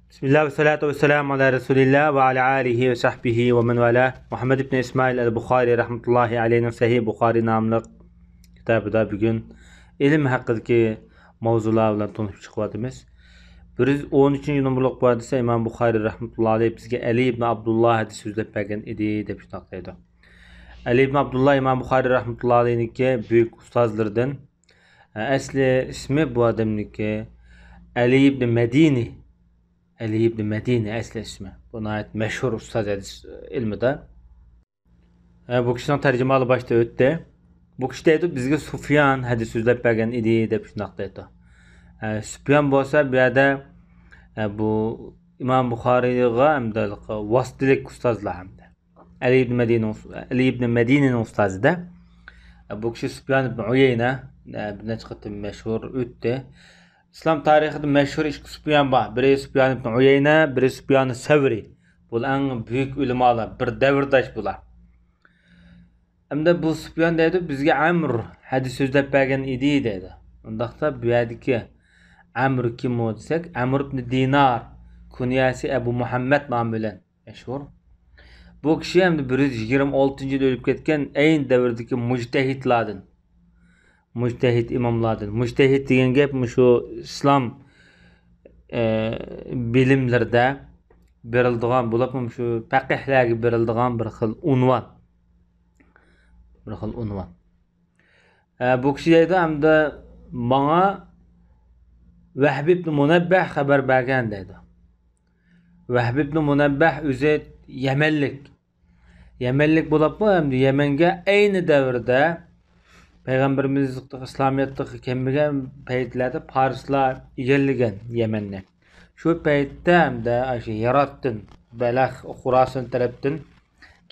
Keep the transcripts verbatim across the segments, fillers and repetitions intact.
بىسمىللا ۋەسسالاتۇ ۋەسسالامۇ ئالا رەسۇلىللا ۋە ئالا ئالىھى ۋە سەھبىھى ۋە مەن ۋالا. مۇھەممەد ئىبن ئىسمائىل ئەل بۇخارى رەھمەتۇللاھى ئەلەيھىنىڭ سەھىھ بۇخارى ناملىق كىتابىدا بۈگۈن ئىلىم ھەققىدىكى ماۋزۇلار بىلەن تونۇشۇپ چىقىۋاتىمىز. بىر يۈز ئون ئۈچىنچى نومۇرلۇق بۇ ھەدىستە ئىمام بۇخارى رەھمەتۇللاھى ئەلەيھ بىزگە ئەلى ئىبن ئابدۇللا ھەدىس سۆزلەپ بەرگەن ئىدى دەپ شۇنداق دەيدۇ. ئەلى ئىبن ئابدۇللا ئىمام بۇخارى رەھمەتۇللاھى ئەلەيھنىڭكى بۈيۈك ئۇستازلىرىدىن. ئەسلى ئىسمى بۇ ئادەمنىڭكى ئەلى ئىبن مەدىنى. ئەلى ئىبن مەدىنى ئەسلى ئىسمى. بۇ ناھايىتى مەشھۇر ئۇستاز ھەدىس ئىلمىدا. ھە، بۇ كىشىنىڭ تەرجىمىھالى باشتا ئۆتتى. بۇ كىشى دەيدۇ، بىزگە سۇفيان ھەدىس سۆزلەپ بەرگەن ئىدى دەپ شۇنداق دەيدۇ. ھە، سۇفيان بولسا بۇ يەردە، ھە، بۇ ئىمام بۇخارىيغا ھەمدە ۋاسىتىلىك ئۇستازلار ھەمدە. ئەلى ئىبن مەدىنىنىڭ، ئەلى ئىبن مەدىنىنىڭ ئۇستازىدا. بۇ كىشى سۇپيان ئىبن ئۇيەينە، بىر نەچچە قېتىم مەشھۇر ئۆتتى. ئىسلام تارىخىدا مەشھۇر ئىككى سۇپيان بار. بىرى سۇپيان ئىبن ئۇيەينە، بىرى سۇپيان سەۋرى. بۇلار ئەڭ بۈيۈك ئۆلىمالار، بىر دەۋرداش بۇلار. ئەمدى بۇ سۇپيان دەيدۇ، بىزگە ئەمر ھەدىس سۆزلەپ بەرگەن ئىدى دەيدۇ. ئۇنداقتا بۇ يەردىكى ئەمر كىم ئۇ دېسەك، ئەمر ئىبن دىنار، كۇنيەسى ئەبۇ مۇھەممەد نامى بىلەن مەشھۇر. بۇ كىشى ئەمدى بىر يۈز يىگىرمە ئالتىنچى يىل ئۆلۈپ كەتكەن ئەينى دەۋردىكى مۇجتەھىدلاردىن، مۇجتەھىد ئىماملاردىن. مۇجتەھىد دېگەن گەپ مۇشۇ ئىسلام، ئە، بىلىملىرىدە بېرىلىدىغان، بولۇپمۇ مۇشۇ پەقىھلەرگە بېرىلىدىغان بىر خىل ئۇنۋان. بىر خىل ئۇنۋان. ئە، بۇ كىشى دەيدۇ، ئەمدى ماڭا ۋەھب ئىبن مۇنەببەھ خەۋەر بەرگەن دەيدۇ. ۋەھب ئىبن مۇنەببەھ ئۆزى يەمەنلىك. يەمەنلىك بولۇپمۇ ئەمدى يەمەنگە ئەينى دەۋردە پەيغەمبىرىمىز ئىسلامىيەتكە كەلمىگەن پەيتلەردە پارسلار ئىگىلىگەن يەمەننى. شۇ پەيتتە ھەمدە ئاشۇ ھىراتتىن، بەلەخ، خۇراسان تەرەپتىن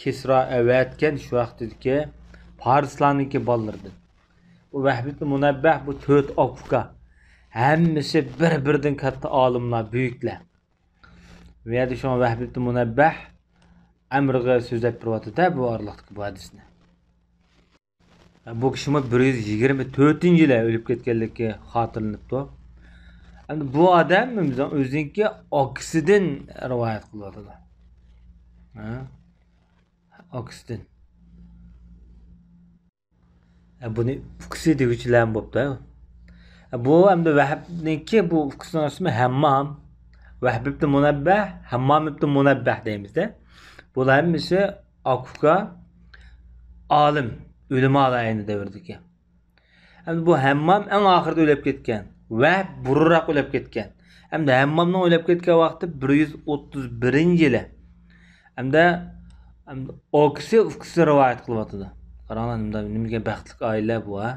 كىسرا ئەۋەتكەن شۇ ۋاقتىدىكى پارسلارنىڭكى بالىلىرىدىن. بۇ ۋەھب ئىبن مۇنەببەھ بۇ تۆت ئاكا ئۇكا. ھەممىسى بىر-بىرىدىن كاتتا ئالىملار، بۈيۈكلەر. بۇ يەردە شۇڭا ۋەھب ئىبن مۇنەببەھ ئەمرىگە سۆزلەپ بېرىۋاتىدۇ بۇ ئارىلىقتىكى بۇ ھەدىسنى. بۇ كىشىمۇ بىر يۈز يىگىرمە تۆتىنچى يىلى ئۆلۈپ كەتكەنلىكى خاتىرىلىنىپتۇ. ئەمدى بۇ ئادەم ئۆزىنىڭكى ئاكىسىدىن رىۋايەت قىلىۋاتىدۇ. ھە؟ ئاكىسىدىن. ھە، بۇنى ئۇكىسى دېگۈچىلەرمۇ بوپتۇ. ھە، بۇ ئەمدى ۋەھبنىڭكى بۇ ئۇكىسىنىڭ ئىسمى ھەممام. ۋەھب ئىبن مۇنەببەھ، ھەممام ئىبن مۇنەببەھ دەيمىزدە. بۇلار ھەممىسى ئاكا-ئۇكا ئالىم، ئۆلىمالار ئەينى دەۋردىكى. ئەمدى بۇ ھەممام ئەڭ ئاخىرىدا ئۆلۈپ كەتكەن. ۋەھب بۇرۇنراق ئۆلۈپ كەتكەن. ئەمدى ھەممامنىڭ ئۆلۈپ كەتكەن ۋاقتى بىر يۈز ئوتتۇز بىرىنچى يىلى. ئەمدى، ئەمدى ئاكىسى ئۇكىسى رىۋايەت قىلىۋاتىدۇ. قاراڭلار، نېمە، نېمە دېگەن بەختلىك ئائىلە بۇ، ھە؟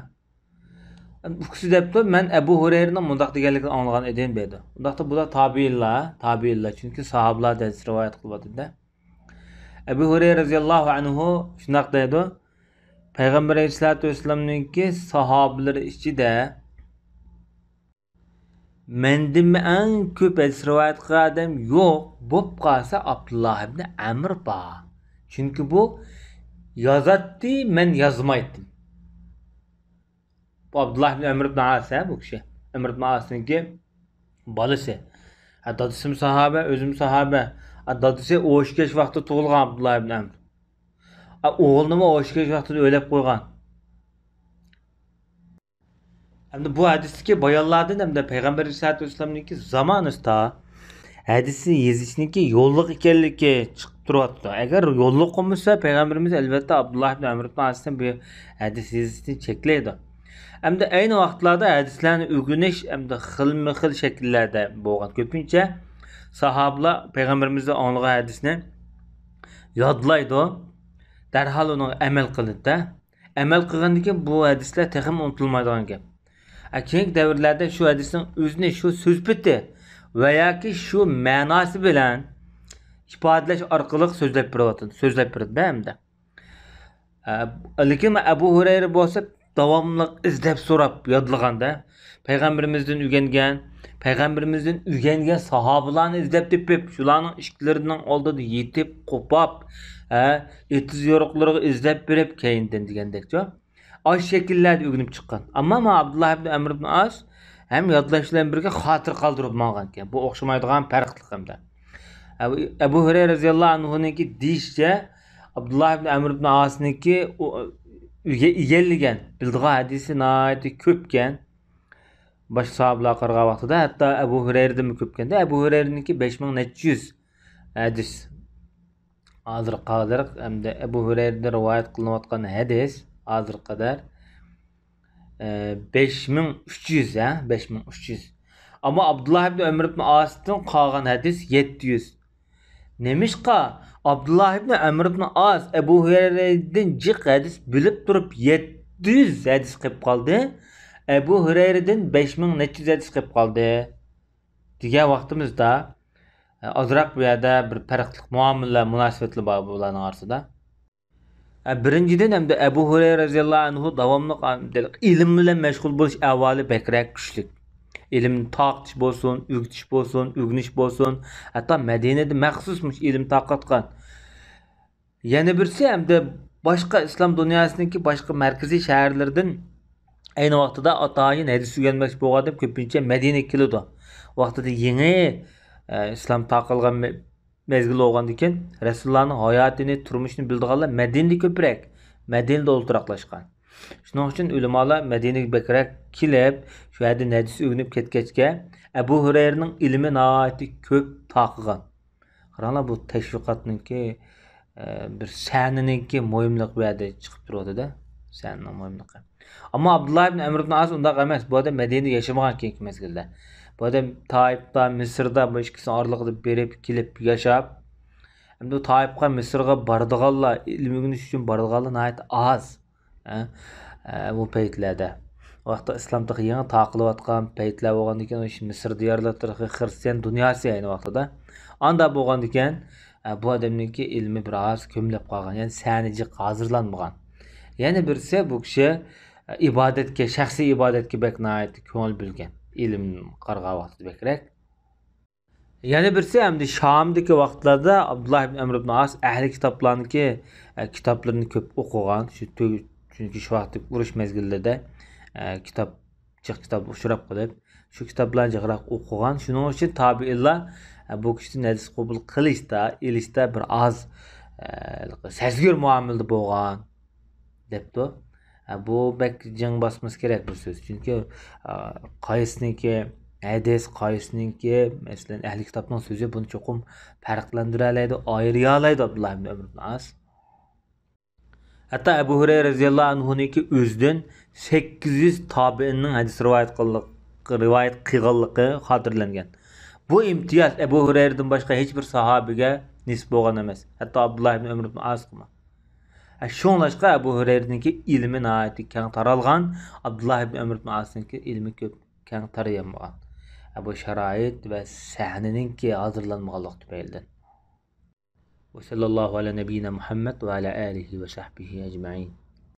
ئەمدى ئۇكىسى دەپتۇ، مەن ئەبۇ ھۇرەيرىنىڭ مۇنداق دېگەنلىكىنى ئاڭلىغان ئىدىم دەيدۇ. ئۇنداقتا بۇلار تابىئىنلار، تابىئىنلار، چۈنكى ساھابىلاردىن رىۋايەت قىلىۋاتىدۇ-دە. ئەبۇ ھۇرەيرە رەزىياللاھۇ ئەنھۇ شۇنداق دەيدۇ، پەيغەمبەر ئەلەيھىسسالاتۇ ۋەسسالامنىڭكى ساھابىلىرى ئىچىدە مەندىن ئەڭ كۆپ ھەدىس رىۋايەت قىلغان ئادەم يوق، بولۇپ قالسا ئابدۇللا ئىبنى ئەمر بار. چۈنكى بۇ يازاتتى، مەن يازمايتتىم. بۇ ئابدۇللا ئىبنى ئەمر ئىبنى ئاس، ھە، بۇ كىشى. ئەمر ئىبنى ئاسنىڭكى بالىسى. ھە، دادىسىمۇ ساھابە، ئۆزىمۇ ساھابە. ھە، دادىسى ئون ئىككى ياش ۋاقتىدا تۇغۇلغان ئابدۇللا ئىبنى ئەمر. ھە، ئوغلىنىمۇ ئون ئىككى ياش ۋاقتىدا ئۆيلەپ قويغان. ئەمدى بۇ ھەدىستىكى بايانلاردىن ھەمدە پەيغەمبەر ئەلەيھىسسالاتۇ ۋەسسالامنىڭكى زامانىسىدا ھەدىسنى يېزىشنىڭكى يوللۇق ئىكەنلىكى چىقىپ تۇرۇۋاتىدۇ. ئەگەر يوللۇق بولمىسا، پەيغەمبىرىمىز ئەلۋەتتە ئابدۇللا ئىبن ئەمر ئىبن ئاسنى بۇ ھەدىس يېزىشتىن چەكلەيدۇ. ئەمدى ئەينى ۋاقىتلاردا ھەدىسلەرنى ئۆگىنىش ئەمدى خىلمۇ خىل شەكىللەردە بولغان. كۆپىنچە ساھابىلار پەيغەمبىرىمىزدىن ئاڭلىغان ھەدىسنى يادلايدۇ، دەرھال ئۇنىڭغا ئەمەل قىلىدۇ. ئەمەل قىلغاندىن كېيىن بۇ ھەدىسلەر تېخىمۇ ئۇنتۇلمايدىغان گەپ. ئە، كېيىنكى دەۋرلەردە شۇ ھەدىسنىڭ ئۆزىنى، شۇ سۆز پېتى ۋە ياكى شۇ مەناسى بىلەن ئىپادىلەش ئارقىلىق سۆزلەپ بېرىۋاتىدۇ، سۆزلەپ بېرىدۇ ئەمدى. ئە، لېكىن ئەبۇ ھۇرەيرە بولسا داۋاملىق ئىزدەپ سوراپ يادلىغاندا، پەيغەمبىرىمىزدىن ئۆگەنگەن، پەيغەمبىرىمىزدىن ئۆگەنگەن ساھابىلارنى ئىزدەپ تېپىپ، شۇلارنىڭ ئىشىكلىرىنىڭ ئالدىدا يېتىپ، قوپاپ، ھە، ئېتىز يورۇقلىرىغا ئىزدەپ بېرىپ، كەينىدىن دېگەندەكچۇ. ئاشۇ شەكىللەردە ئۆگىنىپ چىققان. ئەمما مانا ئابدۇللا ئىبن ئەمر ئىبن ئاس ھەم يادلاش بىلەن بىرگە خاتىرە قالدۇرۇپ ماڭغان ئىكەن. بۇ ئوخشىمايدىغان پەرقلىق ھەمدە. ئەبۇ، ئەبۇ ھۇرەيرە رەزىياللاھۇ ئەنھۇنىڭكى دېيىشىچە، ئابدۇللا ئىبن ئەمر ئىبن ئاسنىڭكى ئۇ، ئىگە-، ئىگىلىگەن، بىلىدىغان ھەدىسى ناھايىتى كۆپكەن. باشقا ساھابىلەرگە قارىغان ۋاقتىدا ھەتتا ئەبۇ ھۇرەيرىدىنمۇ كۆپكەندە، ئەبۇ ھۇرەيرىنىڭكى بەش مىڭ نەچچە يۈز ھەدىس. ھازىرغا قەدەر ھەمدە ئەبۇ ھۇرەيرىدىن رىۋايەت قىلىنىۋاتقان ھەدىس ھازىرغا قەدەر، ئە، بەش مىڭ ئۈچ يۈز، ھە، بەش مىڭ ئۈچ يۈز. ئەمما ئابدۇللا ئىبن ئۆمەر ئىبن ئاسىدىن قالغان ھەدىس يەتتە يۈز. نېمىشقا؟ ئابدۇللا ئىبن ئۆمەر ئىبن ئاس ئەبۇ ھۇرەيرىدىن جىق ھەدىس بىلىپ تۇرۇپ يەتتە يۈز ھەدىس قىلىپ قالدى. ئەبۇ ھۇرەيرىدىن بەش مىڭ نەچچە يۈز ھەدىس قىلىپ قالدى. دېگەن ۋاقتىمىزدا، ئازراق بۇ يەردە بىر پەرقلىق مۇئامىلە، مۇناسىۋەتلەر بار بۇلارنىڭ ئارىسىدا. بىرىنچىدىن، ئەمدى ئەبۇ ھۇرەيرە رەزىياللاھۇ ئەنھۇ داۋاملىق ئىلىم بىلەن مەشغۇل بولۇش ئەھۋالى بەكرەك كۈچلۈك. ئىلىمنى تارقىتىش بولسۇن، ئۆگىتىش بولسۇن، ئۆگىنىش بولسۇن، ھەتتا مەدىنىدە مەخسۇس مۇشۇ ئىلىم تارقاتقان. يەنە بىرسى، ئەمدى باشقا ئىسلام دۇنياسىنىڭكى باشقا مەركىزىي شەھەرلىرىدىن ئەينى ۋاقتىدا ئاتايىن ھەدىس ئۆگەنمەكچى بولغان ئادەم كۆپىنچە مەدىنىگە كېلىدۇ. ۋاقتىدا يېڭى، ئە، ئىسلام تارقالغان مە-، مەزگىل بولغاندىكىن، رەسۇلۇللانىڭ ھاياتىنى، تۇرمۇشىنى بىلىدىغانلار مەدىنىدە كۆپرەك، مەدىنىدە ئولتۇراقلاشقان. شۇنىڭ ئۈچۈن ئۆلىمالار مەدىنىگە بەكرەك كېلىپ، شۇ يەردىن ھەدىس ئۆگىنىپ كەتكەچكە، ئەبۇ ھۇرەيرىنىڭ ئىلمى ناھايىتى كۆپ تارقىغان. قاراڭلار، بۇ تەشۋىقاتنىڭكى، ئە، بىر سەھنىنىڭكى مۇھىملىقى بۇ يەردە چىقىپ تۇرۇۋاتىدۇ، سەھنىنىڭ مۇھىملىقى. ئەمما ئابدۇللا ئىبن ئەمر ئىبن ئاس ئۇنداق ئەمەس. بۇ ئادەم مەدىنىدە ياشىمىغان كېيىنكى مەزگىلدە. بۇ ئادەم تائىپتا، مىسىردا، بۇ ئىككىسىنىڭ ئارىلىقىدا بېرىپ، كېلىپ، ياشاپ، ئەمدى تائىپقا، مىسىرغا بارىدىغانلار، ئىلىم ئۆگىنىش ئۈچۈن بارىدىغانلار ناھايىتى ئاز. ھە؟ ئە، بۇ پەيتلەردە. ۋاقىتتا ئىسلام تېخى يېڭى تارقىلىۋاتقان پەيتلەر بولغاندىكىن، مىسىر دىيارلىرى تېخى خىرىستىيان دۇنياسى ئەينى ۋاقتىدا. ئاندا بولغاندىكەن، ئە، بۇ ئادەمنىڭكى ئىلمى بىر ئاز كۆمۈلۈپ قالغان، يەنى سەھنە جىق ھازىرلانمىغان. يەنە بىرسى، بۇ كىشى، ئە، ئىبادەتكە، شەخسىي ئىبادەتكە بەك ناھايىتى كۆڭۈل بۆلگەن. ئىلىم قارىغان ۋاقتىدا بەكرەك. يەنە بىرسى، ئەمدى شامدىكى ۋاقىتلاردا ئابدۇللا ئىبن ئەمر ئىبن ئاس ئەھلى كىتابلارنىڭكى، ئە، كىتابلىرىنى كۆپ ئوقۇغان. شۇ تۈ-، چۈنكى شۇ ۋاقىتتىكى ئۇرۇش مەزگىللىرىدە، ئە، كىتاب، جىق كىتاب ئۇچراپ قېلىپ، شۇ كىتابلارنى جىقراق ئوقۇغان. شۇنىڭ ئۈچۈن تابىئىنلار، ئە، بۇ كىشىدىن ھەدىس قوبۇل قىلىشتا، ئېلىشتا بىر ئاز، ئە، سەزگۈر مۇئامىلىدە بولغان. دەپتۇ. ھە، بۇ بەك جىڭ باسمىسا كېرەك بىر سۆز. چۈنكى، ئا، قايسىنىڭكى ھەدىس، قايسىنىڭكى، مەسىلەن، ئەھلى كىتابنىڭ سۆزى، بۇنى چوقۇم پەرقلەندۈرەلەيدۇ، ئايرىيالايدۇ ئابدۇللا ئىبن ئۆمەر ئىبن ئاس. ھەتتا ئەبۇ ھۇرەيرە رەزىياللاھۇ ئەنھۇنىڭكى ئۆزىدىن سەككىز يۈز تابىئىننىڭ ھەدىس رىۋايەت قىلغانلىق-، رىۋايەت قىلغانلىقى خاتىرىلەنگەن. بۇ ئىمتىياز ئەبۇ ھۇرەيرىدىن باشقا ھېچ بىر ساھابىگە نېسىپ بولغان ئەمەس. ھەتتا ئابدۇللا ئىبن ئۆمەر ئىبن ئاسقىمۇ. ھە، شۇڭلاشقا ئەبۇ ھۇرەيرىنىڭكى ئىلمى ناھايىتى كەڭ تارالغان، ئابدۇللا ئىبن ئۆمەر ئىبن ئاسنىڭكى ئىلمى كۆپ كەڭ تارىيالمىغان. ھە، بۇ شارائىت ۋە سەھنىنىڭكى ھازىرلانمىغانلىقى تۈپەيلىدىن. وصلى الله على نبينا محمد وعلى آله وصحبه أجمعين.